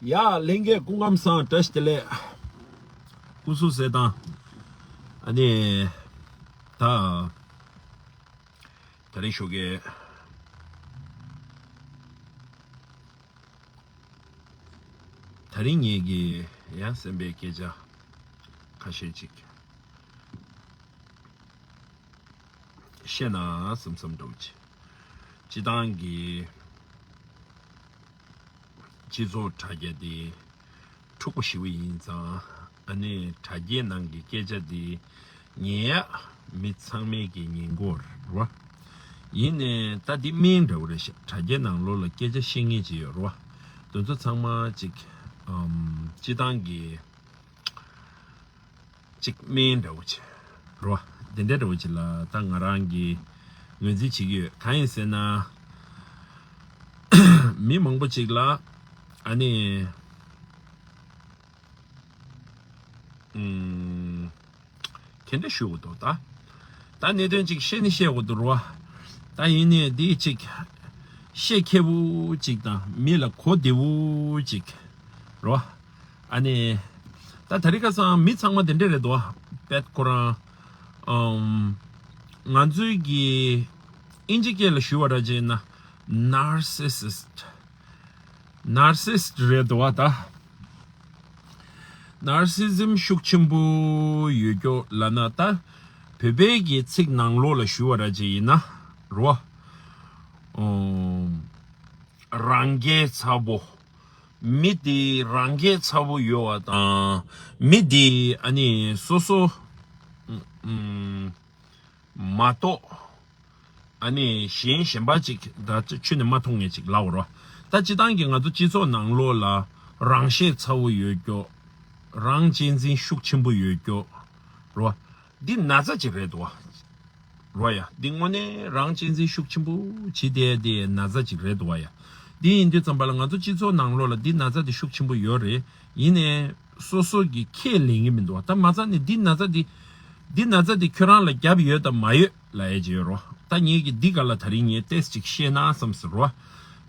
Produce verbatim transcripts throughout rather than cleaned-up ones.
ཡ་ལྷན་རྒྱས་སྐུ་ཁམས་བཟང་། བཀྲ་ཤིས་བདེ་ལེགས། སྐུ་གཟུགས་གསལ་ཐང་། ཨ་ནི། ད། ད་རིང་ཞོགས་ཀས། ད་རིང་ངེད་ཀྱི་ཡང་སེམས་པའི་སྐད་ཆ་ཁ་ཤས་ཅིག་བཤད་ན་བསམ་བསམ་འདྲ་བོ་ཅིག་སྤྱི་བཏང་གི་སྤྱི་ཚོགས་དྲ་རྒྱ་དེ་འཁྲུག་པོ་ཞེ་པོ་ཡིན་ཙང་། ཨ་ནི་དྲ་རྒྱའི་ནང་གི་སྐད་ཆ་དེ་ཉན་ཡག་མི་ཚང་མའི་གི་ཉན་གོ་རེད་བ། ཡིན་ནའི་ད་འདི་སྨན་འདྲ་བོ་རེད་ཤག་དྲ་རྒྱའི་ནང་ལོགས་ལ་སྐད་ཆ་བཤད་མཁན་ཅིག་ཡོད་རེད་བ། དེ་ཚོ་ཚང་མ་ཅིག་ཨམ། སྤྱི་བཏང་གི་ཅིག་སྨན་འདྲ་བོ་ཅིག་རེད་བ། དེ་འདྲ་འདྲ་བོ་ཅིག་ལ་ད་ང་རང་གིས་ངོས་འཛིན་བྱེད་ཀྱི་ཡོད། གང་ཡིན་ཟེར་ན། མི་མང་པོ་ཅིག་ལ་ཨ་ནི། ཨུམ། དེ་འདྲ་ཞུ་དགོས་འདུག་ད། ད་གནད་དོན་ཅིག་བཤད་ནི་བཤད་དགོས་འདུག་རོ། ད་ཡིན་ནའི་འདི་ཅིག་བཤད་མཁས་པོ་ཅིག་དང་མི་ལ་གོ་བདེ་བོ་ཅིག་རོ། ཨ་ནི། ད་དེ་རིང་ཁ་སང་མི་ཚང་མ་དེ་འདྲ་རེད་འདུག་པད་ཁོ་རང་། ཨམ། ང་ཚོའི་གི་ཨིན་ཇི་སྐད་ལ་ཞུ་བ་ར་ཅིག་ཡིན་ན། ནར་སི་སིསྟ། ནར་སི་སིསྟ་རེད་འདུག་བ་ད། ནར་སི་སིཛམ་ཤུགས་ཆེན་པོ་ཡོད་རྒྱུ་ལབ་ན་ད། བོད་པའི་གི་ཚིག་ནང་ལོགས་ལ་ཞུ་བ་ར་ཅིག་ཡིན་ན། རོ། ཨོ། རང་རྒྱལ་ཚ་པོ། མི་དེ་རང་རྒྱལ་ཚ་པོ་ཡོད་བ་དང་། མི་དེ་ཨ་ནི་སོ་སོ། ཨུམ། མ་གཏོགས། ཨ་ནི་གཞན་གཞན་པ་ཅིག་ད་ཆུ་ནས་མ་མཐོང་མཁན་ཅིག་ལབ་རོ། ད་སྤྱི་བཏང་གི་ང་ཚོ་སྤྱི་ཚོགས་ནང་ལོགས་ལ་རང་ཤེད་ཚ་བོ་ཡོད་རྒྱུ། རང་གཅེས་འཛིན་ཤུགས་ཆེན་པོ་ཡོད་རྒྱུ། རོ། འདི་ན་ཚ་ཅིག་རེད་འདུག་བ། རོ་ཡ། འདི་དངོས་གནས་རང་གཅེས་འཛིན་ཤུགས་ཆེན་པོ་བྱེད་བསྡད་དེ་ན་ཚ་ཅིག་རེད་འདུག་བ་ཡ། འདི་ཡིན་དུས་ཙམ་པ་ལ་ང་ཚོ་སྤྱི་ཚོགས་ནང་ལོགས་ལ་འདི་ན་ཚ་དེ་ཤུགས་ཆེན་པོ་ཡོད་རེད། ཡིན་ནའི། སོ་སོ་གི་ཁས་ལེན་གྱི་མི་འདུག་ད་མ་རྩ་ནས་འདི་ན་ཚ་འདི། འདི་ན་ཚ་འདི་ཁྱོད་རང་ལ་རྒྱབ་ཡོད་དམ་མ་ཡོད་ལབ་ཡས་ཅིག་ཡོད་རོ། ད་ངེད་ཀྱི་འདི་ག་ལ་ད་རིང་ངས་ཏེས་ཅིག་བཤད་ན་བསམ་ཟེར་རོ།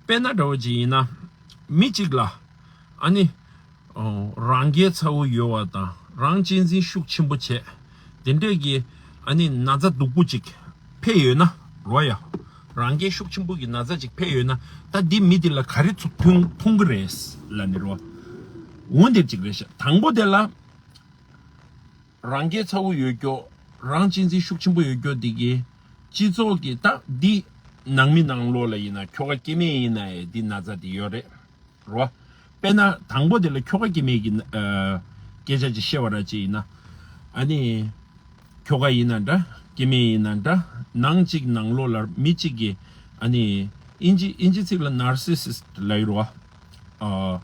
དཔེར་ན་འདྲ་བོ་ཅིག་ཡིན་ན། མི་གཅིག་ལ། ཨ་ནི། ཨོ། རང་རྒྱལ་ཚ་བོ་ཡོད་བ་དང་རང་གཅེས་འཛིན་ཤུགས་ཆེན་པོ་བྱས། དེ་འདྲས་ཀྱི་ཨ་ནི་ན་ཚ་སྡུག་པོ་ཅིག་ཕེབས་ཡོད་ན་རོ་ཡ། རང་རྒྱལ་ཤུགས་ཆེན་པོ་གི་ན་ཚ་ཅིག་ཕེབས་ཡོད་ན། ད་འདི་མི་འདི་ལ་ག་རེ་ཚུགས་མཐོང་མཐོང་གི་རེད་ལབ་ནི་རོ། འོ་འདིར་ཅིག་རེད་ཤག་དང་པོ་དེ་ལ། རང་རྒྱལ་ཚ་བོ་ཡོད་རྒྱུ། རང་གཅེས་འཛིན་ཤུགས་ཆེན་པོ་ཡོད་རྒྱུ་འདི་གི། སྤྱི་ཚོགས་ཀྱི་ད་འདི། ནང་མི་ནང་ལོགས་ལ་ཡིན་ན་ཁྱོ་ག་སྐྱེ་དམན་ཡིན་ན་ཡང་འདི་ན་ཚ་འདི་ཡོད་རེད། རོ། དཔེར་ན་དང་པོ་དེ་ལ་ཁྱོ་ག་སྐྱེ་དམན་གྱི་ཨ། སྐད་ཆ་ཅིག་བཤད་པ་ར་ཅིག་ཡིན་ན། ཨ་ནི། ཁྱོ་ག་ཡིན་ན་འདྲ། སྐྱེ་དམན་ཡིན་ན་འདྲ། ནང་གཅིག་ནང་ལོགས་ལ་མི་གཅིག་གིས་ཨ་ནི། ཨིན་ཇི་ཨིན་ཇི་ཚིག་ལ་ནར་སི་སིསྟ་ལབ་ཡོད་རེད་བ། ཨ།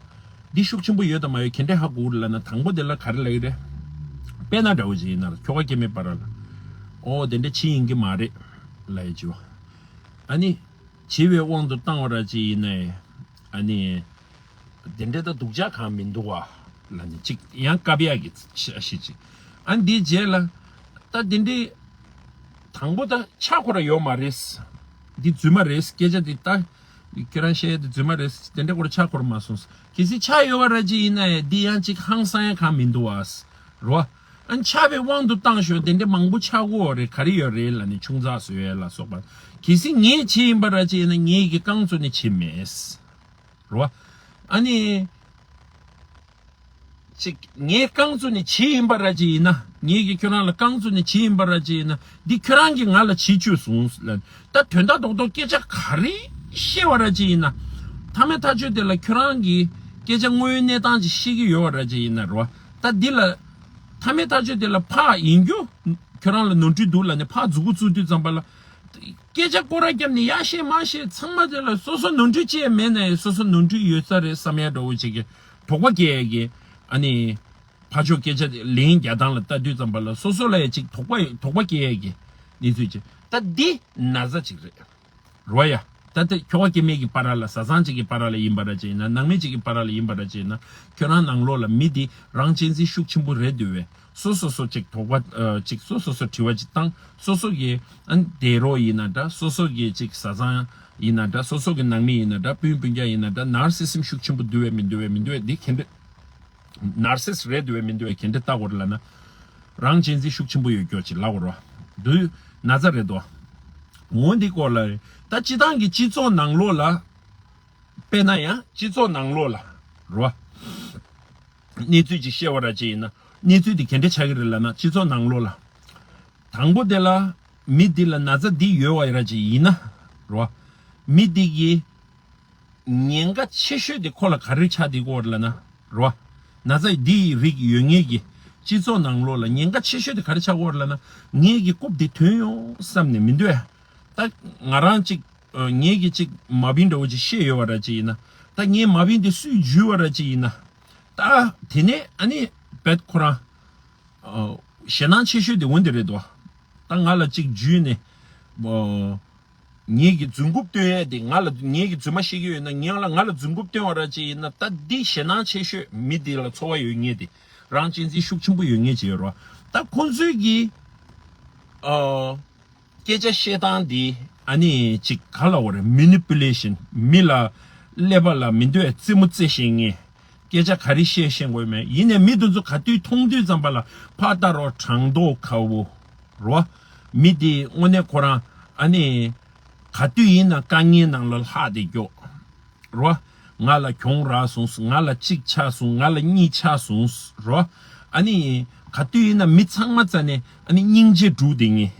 འདི་ཤུགས་ཆེན་པོ་ཡོད་དམ་མ་ཡོད་ག་འདྲས་ཧ་གོ་གི་རེད་ལབ་ན། དང་པོ་དེ་ལ་ག་རེ་ལབ་ཀྱི་རེད། དཔེར་ན་འདྲ་བོ་ཅིག་ཡིན་ན་ཁྱོ་ག་སྐྱེ་དམན་བར་ལ། ཨོ་དེ་འདྲས་བྱེད་ཡིན་གྱི་མ་རེད་ལབ་ཡས་ཅིག་ཡོད། ཨ་ནི། བྱིས་པའི་དབང་དུ་བཏང་བ་ར་ཅིག་ཡིན་ནའི། ཨ་ནི། དེ་འདྲའི་ད་སྡུག་ཅག་གང་མི་འདུག་བ། ལབ་ནས་ཅིག་ཡང་བཀབ་ཡག་གི་ཤ་ཤི་ཅིག་ཨ་འདིའི་རྗེས་ལ། ད་དེ་འདྲའི། དང་པོ་ད་ཆགས་ཁོ་ར་ཡོད་མ་རེད། འདི་རྫུན་མ་རེད། སྐད་ཆ་འདི་ད། ཁྱོད་རང་བཤད་ཡ་འདི་རྫུན་མ་རེད། དེ་འདྲ་ཁོ་ར་ཆགས་ཁོ་ར་མ་སོང་། གལ་སྲིད་ཆགས་ཡོད་བ་ར་ཅིག་ཡིན་ན་ཡང་འདི་ཡང་ཅིག་ཧང་སང་ཡ་གང་མི་འདུག་བ། རོ། ཨ་ཆགས་པའི་དབང་དུ་བཏང་ཞོག་དེ་འདྲ་མང་པོ་ཆགས་ཀྱི་ཡོད་རེད། ག་རེ་ཡོད་རེད་ལབ་ནས་ཆུང་ཙག་བཟོ་ཡས་ལ་སོགས་པ། གལ་སྲིད་ངས་བྱས་ཡིན་པ་ར་ཅིག་ཡིན་ན་ངས་ཀྱི་རྐང་བཙུགས་ནས་བྱས་མེད། རོ། ཨ་ནི། ཅིག་ངས་རྐང་བཙུགས་ནས་བྱས་ཡིན་པ་ར་ཅིག་ཡིན་ན། ངས་ཀྱིས་ཁྱོད་རང་ལ་རྐང་བཙུགས་ནས་བྱས་ཡིན་པ་ར་ཅིག་ཡིན་ན། འདི་ཁྱོད་རང་གིས་ང་ལ་བྱེད་བཅུག་སོང་ལབ། ད་དོན་དག་རྡོག་རྡོག་སྐད་ཆ་ག་རེ་བཤད་པ་ར་ཅིག་ཡིན་ན། མཐའ་མའི་ཐག་གཅོད་དེ་ལ་ཁྱོད་རང་གིས་སྐད་ཆ་དངོས་ཡོད་གནས་སྟངས་ཅིག་བཤད་ཀྱི་ཡོད་པ་ར་ཅིག་ཡིན་ན་རོ། ད་འདི་ལ། མཐའ་མའི་ཐག་གཅོད་དེ་ལ་ཕར་ཡིན་རྒྱུ། ཁྱོད་རང་ལ་ནོར་འཁྲུལ་འདུག་ལབ་ནས་ཕར་མཛུབ་གུ་བཙུགས་དུས་ཙམ་པ་ལ། སྐད་ཆ་སྐོར་ར་བརྒྱབ་ནས་ཡར་བཤད་མར་བཤད་ཚང་མ་དེ་ལ་སོ་སོ་ནོར་འཁྲུལ་ཅི་ཡང་མེད་ན་ཡང་སོ་སོ་ནོར་འཁྲུལ་ཡོད་ས་རེད་བསམ་ཡ་འདྲ་བོ་ཅིག་གི་དོགས་པ་སྐྱེ་ཡ་གི། ཨ་ནི། ཕར་ཕྱོགས་སྐད་ཆ་ལན་རྒྱག་སྟངས་ལ་ལྟ་དུས་ཙམ་པ་ལ་སོ་སོ་ལ་ཡང་ཅིག་དོགས་པ་དོགས་པ་སྐྱེ་ཡ་གི་གནས་ཚུལ་ཅིག་ད་འདི་ན་ཚ་ཅིག་རེད། རོ་ཡ། ད་ལྟ་ཁྱོ་ག་སྐྱེ་དམན་གྱི་བར་ལ་བཟའ་ཚང་གཅིག་གི་བར་ལ་ཡིན་པ་ར་ཅིག་ཡིན་ན། ནང་མི་གཅིག་གི་བར་ལ་ཡིན་པ་ར་ཅིག་ཡིན་ན། ཁྱོད་རང་ནང་ལོགས་ལ་མི་འདི་རང་གཅེས་འཛིན་ཤུགས་ཆེན་པོ་རེད་འདུག་བས། སོ་སོ་སོ་ཅིག་དོགས་པ་ཨ། ཅིག་སོ་སོ་སོ་དྲི་བ་ཅིག་བཏང་། སོ་སོ་གི་ཨ་ནི་བསྡད་རོགས་ཡིན་ན་འདྲ། སོ་སོ་གི་ཅིག་བཟའ་ཚང་ ཡིན་ན་འདྲ། སོ་སོ་གི་ནང་མི་ཡིན་ན་འདྲ། སྤུན་སྤུན་ཀྱག་ཡིན་ན་འདྲ། ནར་སི་སིམ་ཤུགས་ཆེན་པོ་འདུག་བས་མི་འདུག་བས། མི་འདུག་བས། འདི་ག་འདྲ། ནར་སིས་རེད་འདུག་བས་མི་འདུག་བས། ག་འདྲ་བལྟ་དགོས་རེད་ལབ་ན། རང་གཅེས་འཛིན་ཤུགས་ཆེན་པོ་ཡོད་སྐྱོ་ཅིག་ལབ་དགོས་རེད་བ། འདུག་ན་ཚ་རེད་དོ། འོ་འདི་སྐོར་ལ་རེད། ད་སྤྱི་བཏང་གི་སྤྱི་ཚོགས་ནང་ལོགས་ལ། དཔེར་ན་ཡང་སྤྱི་ཚོགས་ནང་ལོགས་ལ་རེད་བ། གནས་ཚུལ་ཅིག་བཤད་པ་ར་ཅིག་ཡིན་ན། གནས་ཚུལ་འདི་ག་འདྲ་ཆགས་ཀྱི་རེད་ལབ་ན། སྤྱི་ཚོགས་ནང་ལོགས་ལ། དང་པོ་དེ་ལ། མི་འདི་ལ་ན་ཚ་འདི་ཡོད་པ་ར་ཅིག་ཡིན་ན། རེད་བ། མི་འདི་གི་ཉེན་ཁ་ཆེ་ཤོས་དེ་ཁོ་ལ་ག་རེ་ཆགས་བསྡད་ཀྱི་ཡོད་རེད་ལབ་ན། རེད་བ། ན་ཚ་འདི་ཡི་རིགས་ཡོད་མཁན་གྱི་སྤྱི་ཚོགས་ནང་ལོགས་ལ་ཉེན་ཁ་ཆེ་ཤོས་དེ་ག་རེ་ཆགས་ཀྱི་ཡོད་རེད་ལབ་ན། ངེད་ཀྱི་རྐུབ་དེ་ཐོན་ཡོང་བསམ་ནས་མི་འདུག་ཨ། ད་ང་རང་གཅིག་ཨ། ངེད་ཀྱི་གཅིག་མ་བིན་འདྲ་བོ་ཅིག་བཤད་ཡོད་པ་ར་ཅིག་ཡིན་ན། ད་ངའི་མ་བིན་དེ་སུས་འཇུས་པ་ར་ཅིག་ཡིན་ན། ད་དེ་ནས་ཨ་ནི་བེད་ཁོ་རང་། ཨ། ཞེད་སྣང་ཆེ་ཤོས་དེ་འོན་དེ་རེད་དོ། ད་ང་ལ་གཅིག་འཇུས་ནས། ཨ། ངེད་ཀྱི་རྫུན་རྐུབ་སྟོན་ཡས་དེ། ང་ལ་ངེད་ཀྱི་རྫུན་མ་བཤད་ཀྱི་ཡོད་ན། ངེད་ལ་ང་ལ་རྫུན་རྐུབ་སྟོན་པ་ར་ཅིག་ཡིན་ན། ད་འདི་ཞེད་སྣང་ཆེ་ཤོས་མི་དེ་ལ་ཚོར་བ་ཡོད་མཁན་དེ། རང་གཅེས་འཛིན་ཤུགས་ཆེན་པོ་ཡོད་མཁན་ཅིག་ཡོད་རེད་བ། ད་ཁོང་ཚོས་ཀྱི། ཨ། སྐད་ཆ་བཤད་སྟངས་འདི་ཨ་ནི་ཅིག་ག་ལབ་དགོས་རེད། མེ་ནི་པུ་ལེ་ཤན། མི་ལ་ཀླད་པ་ལ་མི་འདོད་རྩེད་མོ་རྩེ་ཤེས་མཁན། སྐད་ཆ་ག་རེ་བཤད་ཤེས་དགོས་མེད། ཡིན་ནའི་མི་དེ་ཚོ་ག་དུས་མཐོང་དུས་ཙམ་པ་ལ་ཕར་ལྟ་རོགས། བྲང་ཐོག་ཁ་བོ་རེད་བ། མི་དེ་དངོས་གནས་ཁོ་རང་ཨ་ནི་ག་དུས་ཡིན་ན་དཀའ་ངལ་ནང་ལ་ལྷག་བསྡད་ཀྱོག་རེད་བ། ང་ལ་གྱོང་རག་སོང་། ང་ལ་གཅིག་ཆགས་སོང་། ང་ལ་གཉིས་ཆགས་སོང་རེད་བ། ཨ་ནི་ག་དུས་ཡིན་ན་མི་ཚང་མ་རྩ་ནས་ཨ་ནི་སྙིང་རྗེ་སྒྲུག་བསྡད་མཁན།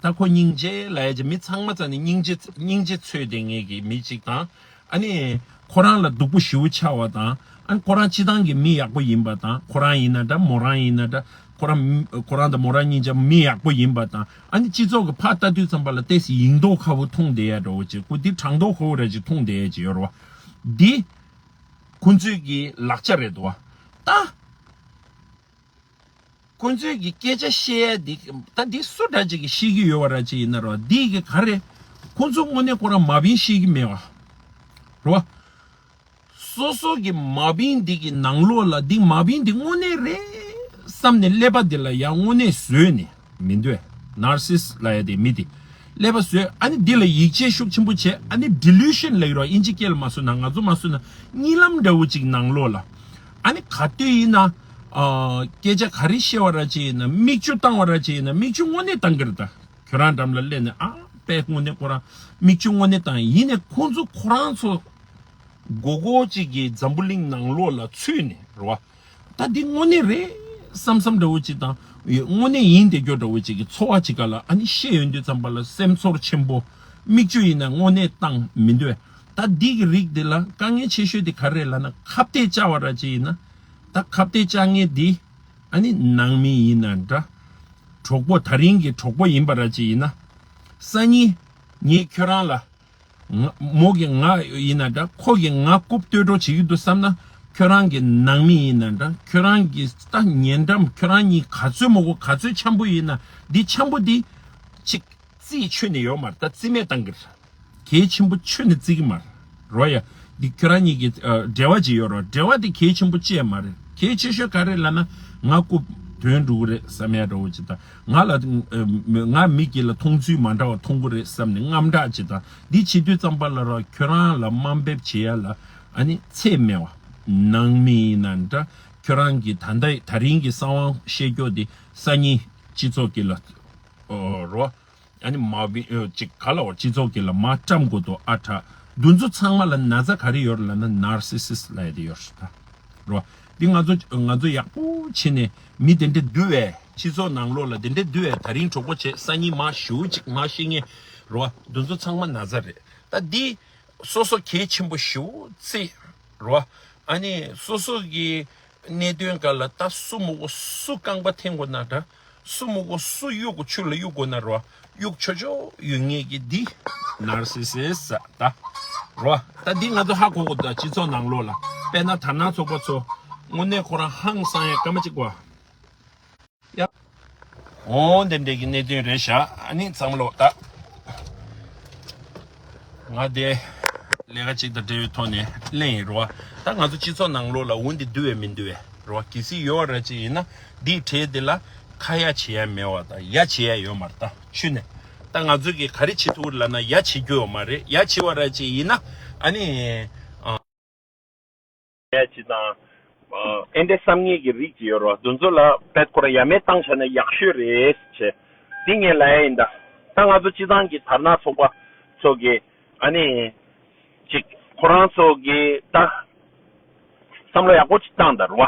ད་ཁོ་སྙིང་རྗེ་ལབ་ཡ་ཅིག་མི་ཚང་མ་རྩ་ནས་སྙིང་རྗེ་སྙིང་རྗེ་འཚོལ་བསྡད་མཁན་གྱི་མི་གཅིག་དང་། ཨ་ནི་ཁོ་རང་ལ་སྡུག་པོ་ཞེ་པོ་ཆགས་པ་དང་། ཨ་ནི་ཁོ་རང་སྤྱི་བཏང་གི་མི་ཡག་པོ་ཡིན་པ་དང་། ཁོ་རང་ཡིན་ན་འདྲ། མོ་རང་ཡིན་ན་འདྲ། ཁོ་རང་ཁོ་རང་དང་མོ་རང་གཉིས་ཆ་མི་ཡག་པོ་ཡིན་པ་དང་། ཨ་ནི་སྤྱི་ཚོགས་ཀྱི་ཕར་ལྟ་དུས་ཙམ་པ་ལ་ཏོག་ཙམ་ཡིན་མདོག་ཁ་པོ་མཐོང་བསྡད་ཡ་འདྲ་བོ་ཅིག་ཁོ་འདི་བྲང་ཐོག་ཁ་པོ་འདྲ་ཅིག་མཐོང་བསྡད་ཡ་ཅིག་ཡོད་རེད་བ། འདི་ཁོ་ཚོའི་གི་ལག་ཆ་རེད་འདུག་བ། ད། ཁོ་ཚོས་ཀྱི་སྐད་ཆ་བཤད་ཡ་འདི། ད་འདི་སུ་འདྲ་ཅིག་གིས་ཤེས་ཀྱི་ཡོད་པ་ར་ཅིག་ཡིན་ན་རོ། འདི་གི་ག་རེ། ཁོ་ཚོ་དངོས་གནས་ཁོ་རང་མ་བིན་ཤེས་ཀྱི་མེད་པ་རོ། སོ་སོ་གི་མ་བིན་འདི་གི་ནང་ལོགས་ལ་འདི་མ་བིན་འདི་དངོས་གནས་རེད་བསམ་ནས་ཀླད་པ་འདི་ལ་ཡང་དངོས་གནས་བཟོས་ནས་མི་འདོད། ནར་སིས་ལབ་ཡ་དེ་མི་དེ། ཀླད་པ་བཟོས། ཨ་ནི་འདི་ལ་ཡིད་ཆེས་ཤུགས་ཆེན་པོ་བྱས། ཨ་ནི་ཌི་ལུ་ཤན་ལབ་ཀྱི་རོ། ཨིན་ཇི་སྐད་ལ་མ་བཟོས་ན། ང་ཚོ་མ་བཟོས་ན། གཉིད་ལམ་འདྲ་བོ་ཅིག་ནང་ལོགས་ལ། ཨ་ནི་ག་དུས་ཡིན་ན། ཨ། སྐད་ཆ་ག་རེ་བཤད་པ་ར་ཅིག་ཡིན་ན། མིག་ཆུ་བཏང་བ་ར་ཅིག་ཡིན་ན། མིག་ཆུ་དངོས་གནས་བཏང་གི་རེད་ད། ཁྱོད་རང་འགྲམ་ལ་སླེབས་ནས། ཨ། དཔེ་དངོས་གནས་ཁོ་རང་མིག་ཆུ་དངོས་གནས་བཏང་། ཡིན་ནས་ཁོང་ཚོ་ཁོ་རང་ཚོ་མགོ་སྐོར་ཅིག་གི་འཛམ་བུ་གླིང་ནང་ལོགས་ལ་ཚུད་ནས་རེད་བ། ད་འདི་དངོས་གནས་རེད་བསམ་བསམ་འདྲ་བོ་ཅིག་དང་། དངོས་གནས་ཡིན་བསྡད་རྒྱུ་འདྲ་བོ་ཅིག་གི་ཚོར་བ་ཅིག་ག་ལ། ཨ་ནི་བཤད་ཡོང་དུས་ཙམ་པ་ལ་སེམས་ཚོར་ཆེན་པོ། མིག་ཆུ་ཡིན་ན་དངོས་གནས་བཏང་མི་འདོད། ད་འདི་གི་རིགས་འདི་ལ་དཀའ་ངལ་ཆེ་ཤོས་དེ་ག་རེ་རེད་ལབ་ན། ཁ་གཏད་བཅག་པ་ར་ཅིག་ཡིན་ན། ད་ཁ་གཏད་བཅག་མཁན་འདི་ཨ་ནི་ནང་མི་ཡིན་ན་འདྲ། གྲོགས་པོ། ད་རིང་གི་གྲོགས་པོ་ཡིན་པ་ར་ཅིག་ཡིན་ན། སང་ཉིན་ངས་ཁྱོད་རང་ལ། ང་། མོ་གིས་ང་ཡིན་ན་འདྲ། ཁོ་གིས་ང་རྐུབ་གཏོད་རོགས་བྱེད་ཀྱི་འདུག་བསམ་ན། ཁྱོད་རང་གི་ནང་མི་ཡིན་ན་འདྲ། ཁྱོད་རང་གི་ད་ཉེ་འགྲམ། ཁྱོད་རང་གཉིས་ག་ཚོད་མོ་གོ་ག་ཚོད་འཆམ་པོ་ཡིན་ན། འདི་འཆམ་པོ་འདི་ཅིག་རྩིས་ཆོད་ནས་ཡོད་མ་རེད། ད་རྩིས་མེད་བཏང་གི་རེད། གལ་ཆེན་པོ་ཆོད་ནས་བརྩི་གི་མ་རེད་རོ། ཡ། འདི་ཁྱོད་རང་གཉིས་ཀྱི་ཨ་འབྲེལ་བ་ཅིག་ཡོད་རོ། འབྲེལ་བ་འདི་གལ་ཆེན་པོ་ཅིག་མ་རེད། གལ་ཆེ་ཤོས་ག་རེ་ལབ་ན། ང་རྐུབ་ཐོན་འགྲོ་གི་རེད་བསམ་ཡ་འདྲ་བོ་ཅིག་དང་། ང་ལ་ཨ་ང་མི་གཅིག་ལ་མཐོང་ཚུལ་མ་འདྲ་བ་མཐོང་གི་རེད་བསམ་ནས་དངངས་སྐྲག་ཅིག་དང་། འདི་བྱེད་དུས་ཙམ་པ་ལ་རོ། ཁྱོད་རང་ལ་དམའ་འབེབས་བྱེད་ཡ་ལ་ཨ་ནི་ཚད་མེད་པ། ནང་མི་ཡིན་ན་འདྲ། ཁྱོད་རང་གི་ད་ལྟ་ད་རིང་གི་གསང་བ་བཤད་རྒྱུ་འདི་སང་ཉིན་སྤྱི་ཚོགས་ཀྱི་ལ་ཨོ་རོ། ཨ་ནི་མ་བི་ཨོ་ཅིག་ག་ལ་བ་སྤྱི་ཚོགས་ཀྱི་ལ་མ་བཀྲམ་དགོས་དོ། ཨ་དྲ། འདི་ཚོ་ཚང་མ་ལ་ན་ཚ་ག་རེ་ཡོད་རེད་ལབ་ན། ནར་སི་སིས་ལབ་ཡ་དེ་ཡོད་རེད་ད། རོ། འདི་ང་ཚོ་ང་ཚོ་ཡག་པོ་བྱས་ནས་མི་དེ་འདྲ་འདུག་བས། སྤྱི་ཚོགས་ནང་ལོགས་ལ་དེ་འདྲ་འདུག་བས། ད་རིང་གྲོགས་པོ་བྱས། སང་ཉིན་མ་ཞེ་པོ་ཅིག་མ་ཤེས་མཁན་རོ། འདི་ཚོ་ཚང་མ་ན་ཚ་རེད། ད་འདི་སོ་སོ་གལ་ཆེན་པོ་ཞེ་པོ་བརྩི་རོ། ཨ་ནི་སོ་སོ་གི་གནད་དོན་སྒང་ལ་ད་སུ་མོ་གོ་སུ་རྐང་པ་འཐེན་དགོས་ན་འདྲ། སུ་མོ་གོ་སུ་གཡུག་གོ་ཆུ་ལ་གཡུག་དགོས་ན་རོ། གཡུག་ཆོག་ཆོག་ཡོད་མཁན་གྱི་འདི་ནར་སི་སིས་ད་རོ། ད་འདི་ང་ཚོ་ཧ་གོ་དགོས་ད། སྤྱི་ཚོགས་ནང་ལོགས་ལ། དཔེར་ན་དར་ནག་ཚོགས་པ་ཚོ་དངོས་གནས་ཁོ་རང་ཧང་སང་ཡ་སྐར་མ་གཅིག་གོ། ཡ། འོ་འདི་འདྲའི་གི་གནད་དོན་རེད་ཤག་ཨ་ནི་ཚང་མ་ལོག་ད། ང་དེ་ལས་ཀ་གཅིག་དང་འབྲེལ་བའི་ཐོག་ནས་གླེང་ཡིན་རོ། ད་ང་ཚོ་སྤྱི་ཚོགས་ནང་ལོགས་ལ་འོ་འདི་འདུག་བས་མི་འདུག་བས་རོ། གལ་སྲིད་ཡོད་པ་ར་ཅིག་ཡིན་ན། འདིའི་གྲས་འདི་ལ་ཁ་ཡ་བྱེད་ཡ་མེད་པ་དང་ཡ་བྱེད་ཡ་ཡོད་མ་རེད་ད། ཆུ་ནས་ད། ང་ཚོས་ཀྱི་ག་རེ་བྱེད་ཐུབ་ལབ་ན་ཡ་བྱེད་རྒྱུ་ཡོད་མ་རེད། ཡ་བྱེད་པ་ར་ཅིག་ཡིན་ན་ཨ་ནི་ཨ། ཡ་བྱེད་དང་། ཨ་ཨེ་འདྲའི་བསམ་ངེས་ཀྱི་རིགས་ཅིག་ཡོད་རེད་བ། འདི་ཚོ་ལ་བེད་ཁོ་ར་ཡ་མེད་བཏང་བྱས་ན་ཡག་ཤོས་རེད་ཅེས་འདི་ངས་ལབ་ཡ་ཡིན་ད། ད་ང་ཚོ་སྤྱི་བཏང་གི་དར་ནག་ཚོགས་པ་ཚོ་གི་ཨ་ནི་ཅིག་ཁོ་རང་ཚོ་གི་ད་བསམ་བློ་ཡག་པོ་ཅིག་བཏང་ད་རེད་བ།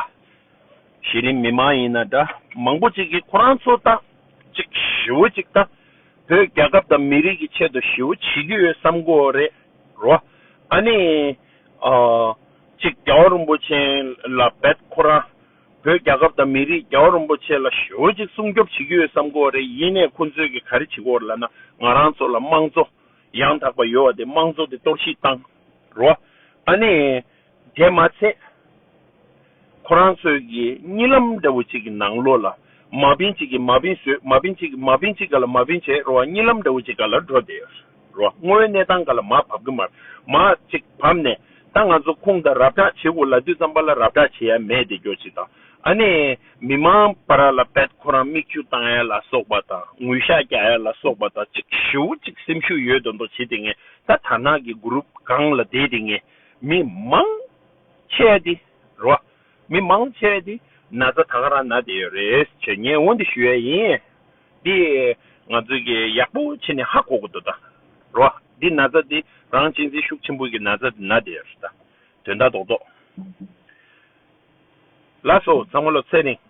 གཞི་རིམ་མི་མང་ཡིན་ན་འདྲ་མང་པོ་ཅིག་གིས་ཁོ་རང་ཚོ་ད་ཅིག་ཞེ་པོ་ཅིག་ད་བོད་རྒྱལ་ཁབ་དང་མི་རིགས་ཀྱི་ཆེད་དུ་ཞེ་པོ་བྱེད་ཀྱི་ཡོད་བསམ་གྱི་ཡོད་རེད་རོ། ཨ་ནི་ཨ་ཅིག་རྒྱལ་བ་རིན་པོ་ཆེ་ལ་བེད་ཁོ་རང་བོད་རྒྱལ་ཁབ་དང་མི་རིགས་རྒྱལ་བ་རིན་པོ་ཆེ་ལ་ཞེ་པོ་ཅིག་སྲུང་སྐྱོབ་བྱེད་ཀྱི་ཡོད་བསམ་གྱི་ཡོད་རེད། ཡིན་ནའི་ཁོ་ཚོས་ཀྱི་ག་རེ་བྱེད་ཀྱི་ཡོད་རེད་ལབ་ན་ང་རང་ཚོ་ལ་དམངས་གཙོ་ཡང་དག་པ་ཡོད་པ་དེ་དམངས་གཙོ་དེ་གཏོར་བཤིག་བཏང་རོ། ཨ་ནི། དེ་མ་ཚད། ཁོ་རང་ཚོས་ཀྱི་གཉིད་ལམ་འདྲ་བོ་ཅིག་གི་ནང་ལོགས་ལ་མ་བིན་ཅིག་གིས་མ་བིན་བཟོས། མ་བིན་ཅིག་གིས་མ་བིན་ཅིག་ག་ལ་མ་བིན་བྱས་རེད་བ། གཉིད་ལམ་འདྲ་བོ་ཅིག་ག་ལ་འགྲོ་བསྡད་ཡོད་རེད་བ། དངོས་ཡོད་གནས་སྟངས་ག་ལ་མར་བབས་ཀྱི་མ་རེད། མར་ཅིག་བབས་ནས་ད་ང་ཚོ་ཁུངས་དང་རབ་བསྒྲགས་བྱེད་དགོས་ལབ་དུས་ཙམ་པ་ལ་རབ་བསྒྲགས་བྱེད་ཡ་མེད་བསྡད་རྒྱུ་ཅིག་དང་། ཨ་ནི་མི་མང་བར་ལ་བེད་ཁོ་རང་མིག་ཆུ་བཏང་ཡ་ལ་སོགས་པ་དང་ངུ་ཤག་རྒྱག་ཡ་ལ་སོགས་པ་དང་ཅིག་ཞེ་པོ་ཅིག་སེམས་ཤུགས་ཡོད་མདོག་མདོག་བྱེད་བསྡད་མཁན། ད་དར་ནག་གི་གུ་རུབ་སྒང་ལ་བསྡད་བསྡད་མཁན་མི་མང་ཆེ་བ་འདི་རེད་བ། མི་མང་ཆེ་བ་འདི་ན་ཚ་ད་ག་རང་ན་བསྡད་ཡོད་རེད་ཅེས་ངས་འོ་འདི་ཞུ་ཡ་ཡིན། འདི་ང་ཚོས་ཀྱི་ཡག་པོ་བྱས་ནས་ཧ་གོ་དགོས་འདུག་ད་རེད་བ། འདི་ན་ཚ་འདི་རང་གཅེས་འཛིན་ཤུགས་ཆེན་པོ་གི་ན་ཚ་འདི་ན་བསྡད་ཡོད་རེད་ད། དོན་དག་རྡོག་རྡོག་ལགས་སོ། ཚང་མ་ལ་ཚེ་རིང་།